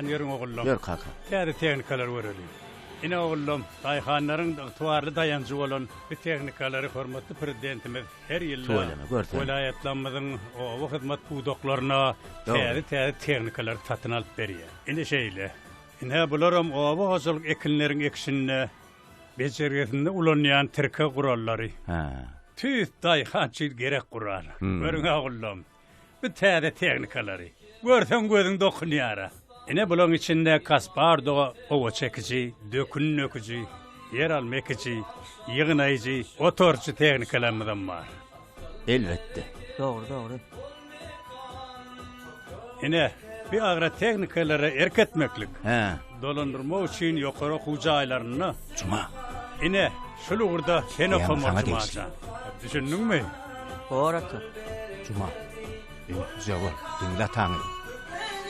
Hany ýörüň ogullam. Ýör kaka. Täze tehnikalary göreliň. Ine ogullam, daýhanlaryň ygtybarly daýanjy bolan bu tehnikalary hormatly Prezidentimiz her ýylda Tüweleme, görseň. welaýatlarymyzyň oba hyzmat pudaklaryna Dogry. täze-täze tehnikalary satyn alyp berýär. Ine şeýle. Ine bularam oba hojalyk ekinleriň ekişinde, bejergisinde ulanýan tirkeg gurallary. Hä. Tüýs daýhan üçin gerek gural. Görüň-ä ogullam. Bu täze tehnikalary görseň gözüň dokunýar-a. Ine bulaň içinde Kaspardo gowa çekiji, dökün döküji, ýer alma ekiji, ýygnaýjy, otaryjy tehnikalarymyzam bar. Elbetde. Dogry, dogry. Ine, bu agrotehnikalara erk etmeklik, Hä. dolandyrmak üçin ýokary okuw jaýlarynda. Juma. Ine, şul ugurda sen Ýa, okamaly saňa Juma degişli. jan. Düşündiňmi? Bor ata. Juma. Ünsje bol, diňle ataňy.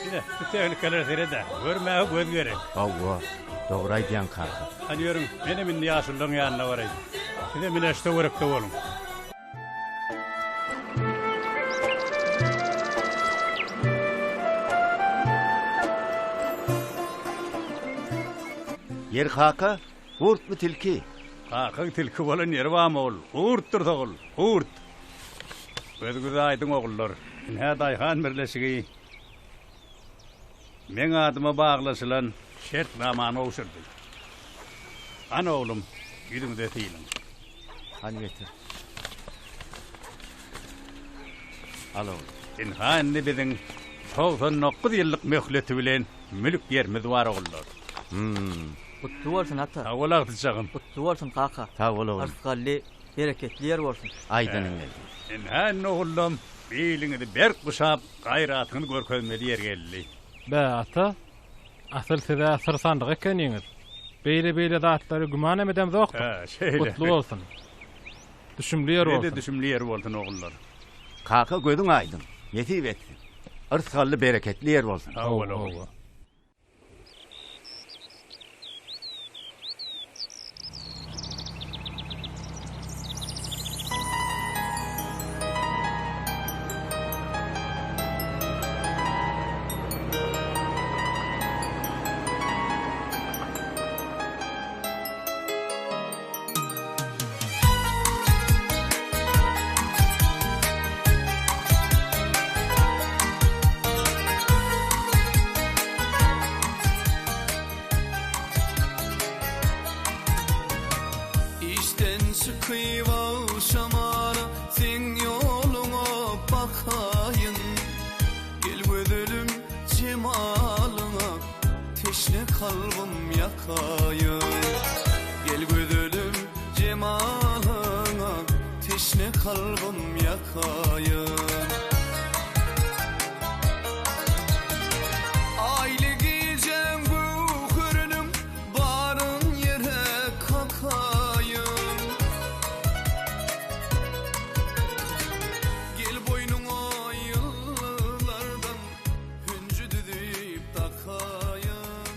Ine, bu tehnikalara sered-ä. Görmäge göz gerek. Hawa, dogry aýdýaň kaka. Hany ýörüň, menem indi ýaşulularyň ýanyna baraýyn. Sizem ine şu töwerekde boluň. Ýeri kaka, gurtmy tilki? Kakaň tilki bolan ýeri barmy ol? Gurtdur sogul, gurt! Gözüňiz aýdyň ogullar. Ine daýhan birleşigi meň adyma baglaşylan şertnamany gowşurdy. Hany oglum, ýüzüňize sylyň. Hany getir. Al oglum. Ynha indi biziň 99 ýyllyk möhleti bilen mülk ýerimiz bar ogullar. Hum. Gutly bolsun ata. Sag bol agtyjagym. Gutly bolsun kaka. Sag bol oglum. Yrsgally, bereketli ýer bolsun. Aýdanyň gelsin. Ynha indi ogullam, biliňizi berk guşap, gaýratyňyzy görkezmeli ýer geldi. Bä ata, Asyl siz-ä syr sandyk ekeniňiz. Beýle-beýle zatlary gümanam edemzokdyk. Hä, şeýle. Gutly bolsun. Düşümli ýer Size-de bolsun. düşümli ýer bolsun, ogullar. Kaka gözüň aýdyň. Nesip etsin. Yrsgally bereketli ýer bolsun. Sag bol, ogul. Işden çykyp agşamara seň ýoluňa bakaýyn. Gel gözelim jemalyňa teşne kalbym ýakaýyn. Gel gözelim jemalyňa teşne kalbym ýakaýyn. Aýly gijäň göwheriniň baryn ýere kakaýyn. Gel boýnuňa ýyllardan hünji düzüp dakaýyn.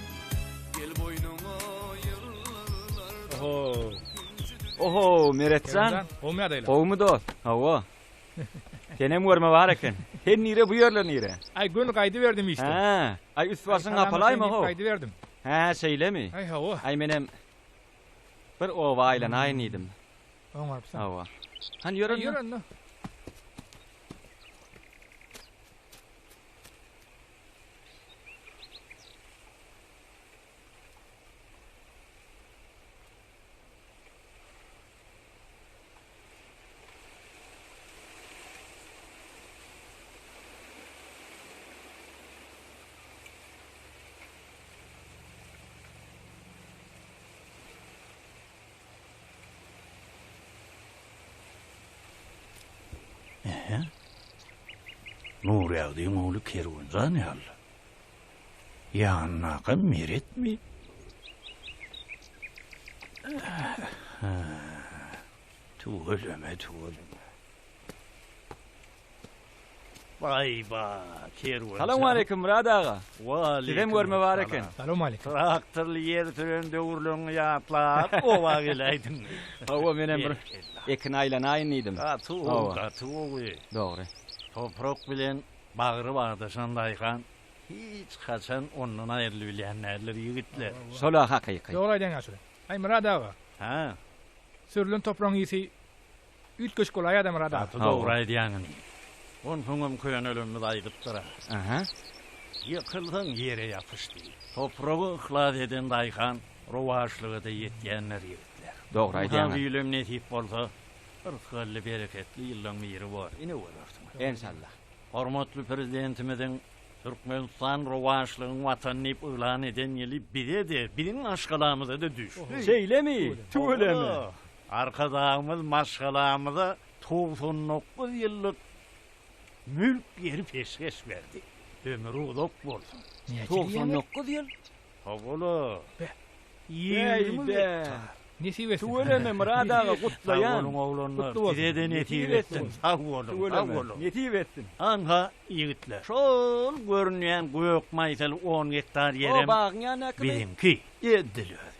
Gel boýnuňa ýyllardan Oho. Oho, Meretjan. Gowmy ýagdaýlar? Gowmy dost? Hawa. Senem görme bar eken. Sen nire bu ýerler nire? Aý göni gaýdyberdim işden. Hä. Aý üst başyň hapalaýma how. Gaýdyberdim. Hä, şeýlemi? Aý hawa. Aý menem bir oba aýlanaýyn diýdim. Oňarypsyň. Hawa. Hany ýör onda. Ýör onda. Ehe. Nurýagdyň ogly Kerwenjan ýaly. Ýanyndaky Meretmi? Tüweleme, tüweleme. Baý-ba, Kerwenjan. Salowmaleýkim, Myrat aga. Waleýkim Sizem görme bar eken. Salowmaleýkim. Traktorly ýer süren döwürleriňi ýatlap, oba geläýdiňmi? Hawa, menem bir ekin aýlanaýyn diýdim. Gaty gowy, gaty gowy. Dogry. Toprak bilen bagry bagdaşan daýhan. Hiç haçan ondan aýrylybilýän däldir ýigitler. Şol-a hakyky. Dogry aýdýaň ýaşuly. Aý Myrat aga. Hä? Sürülen topragyň ysy üýtgeşik bolaýýa-da Myrat aga. Gaty dogry aýdýaň inim. Onsoňam könelerimiz aýdypdyr-a. Aha. Ýykylsaň ýere ýapyş diýip. Topragy yhlas eden daýhan rowaçlyga-da ýetýändir ýigitler. Dogry aýdýaň. Bu ýylam nesip bolsa, yrsgally bereketli ýyllaň biri bor. Ine görersiňiz. Enşalla. Hormatly Prezidentimiziň Türkmenistan rowaçlygyň Watany diýip yglan eden ýyly bize-de, biziň maşgalamyza-da düşdi. Şeýlemi? Tüweleme! Arkadagymyz maşgalamyza 99 ýyllyk mülk ýeri peşgeş berdi. Ömri uzak bolsun. 99 ýyl? Hawa-la. Ýeý-de. Nesip etsin. Tüweleme Myrat aga gutlaýan. Sag boluň oglanlar. Gutly bolsun. Size-de nesip etsin. Sag boluň. Sag Tüweleme. boluň. Nesip etsin. Anha ýigitler. Şol görünýän gök maýsaly on gektar O ýerem bagyň ýanyndakymy? biziňki. Edil özi.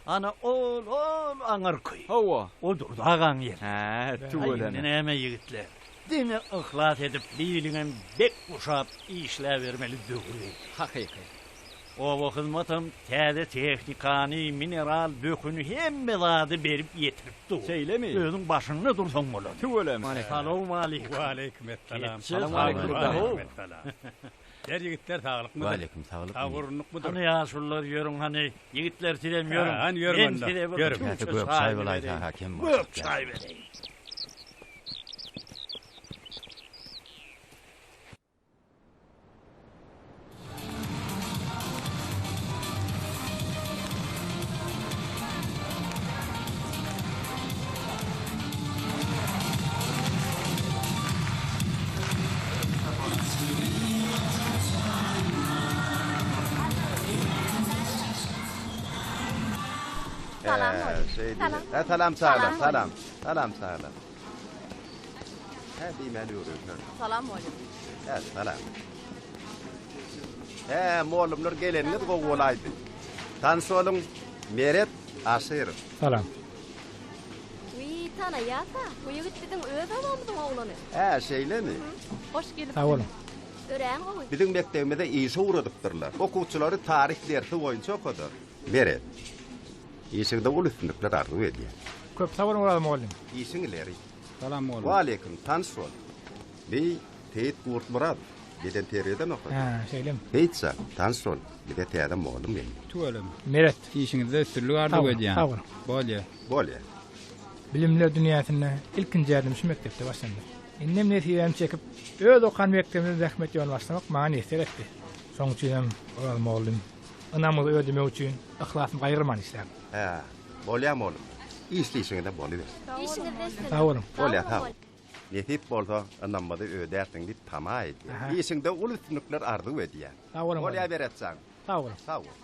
Ana ol, ol aňyrky. Hawa. O Durdy agaň ýeri. Hä, Aý, indi tüweleme. näme ýigitler. Diňe yhlas edip, biliňem bek guşap işläbermeli döwür geldi. Hakyky. Oba hyzmatam täze tehnikany, mineral döküni hemme zady berip ýetirip dur. Şeýlemi? Özüň başynda dursaň bolar. Tüweleme. Salowmaleýkim. Waleýkim essalam. Salowmaleýkim. Waleýkim essalam. Her ýigitler saglykmydyr? Waleýkim saglyk. Sag gurunlykmydyr? Hany ýaşulular ýörüň hany. Ýigitler sizem ýörüň. Hany ýörüň Men onda. size bir Ýörüň. Käse tüwçe gök çaý çaý bolaýsa bereýin. ha kem boljak Gök ýaly. çaý bereýin. Salam He, bolsun. şey Salam. diýdi. He, salam çagalar, Salam salam. Salam çagalar. He, diýmän ýörüň. Salam bolsun. He, salam. He, mollumlar geleniňiz gowy bolaýdy. Tanyş boluň, Meret Aşyrow. Salam. Wiý, tanaýas-a. Bu ýigit biziň öz obamyzyň oglany. He, şeýlemi? Hoş gelipsiňiz. Sag boluň. Örän gowy. Biziň mekdebimize işe ugradypdyrlar. Okuwçylary taryh dersi boýunça okadar. Meret, işiňde uly üstünlikler arzuw edýän. Köp sag boluň Oraz mugallym. Işiň ileri. Salam mugallym. Waleýkim, tanyş bol. Bi Seýit Gurtmyradow, bedenterbiýeden okadýar. Hä, şeýlemi? Seýit jan, tanyş bol, bize täze mugallym geldi. Tüweleme. Meret. Işiňizde üstünlik Sag arzuw boluň, edýän. sag boluň. Bolýa. Bolýa. Bilimler dünýäsinde ilkinji ädim şu mekdepde başlandy. Indem nesibämi çekip, öz okan mekdebimde zähmet ýoluny başlamak maňa miýesser etdi. Şonuň üçinem Oraz mugallym, ynamyňyzy ödemek üçin yhlasymy gaýgyrman işlärin. Hä, bolýa mugallym. Işli işiňize bolubersin. Işiňizde üstünlik. Sag boluň. Bolýa, sag bol. Nesip bolsa, ynamyňyzy ödärsiň diýip tama edýän. Aha. Işiňde uly üstünlikler arzuw edýän. Sag boluň Bolýa mugallym. Beretjan. Sag boluň. Sag bol.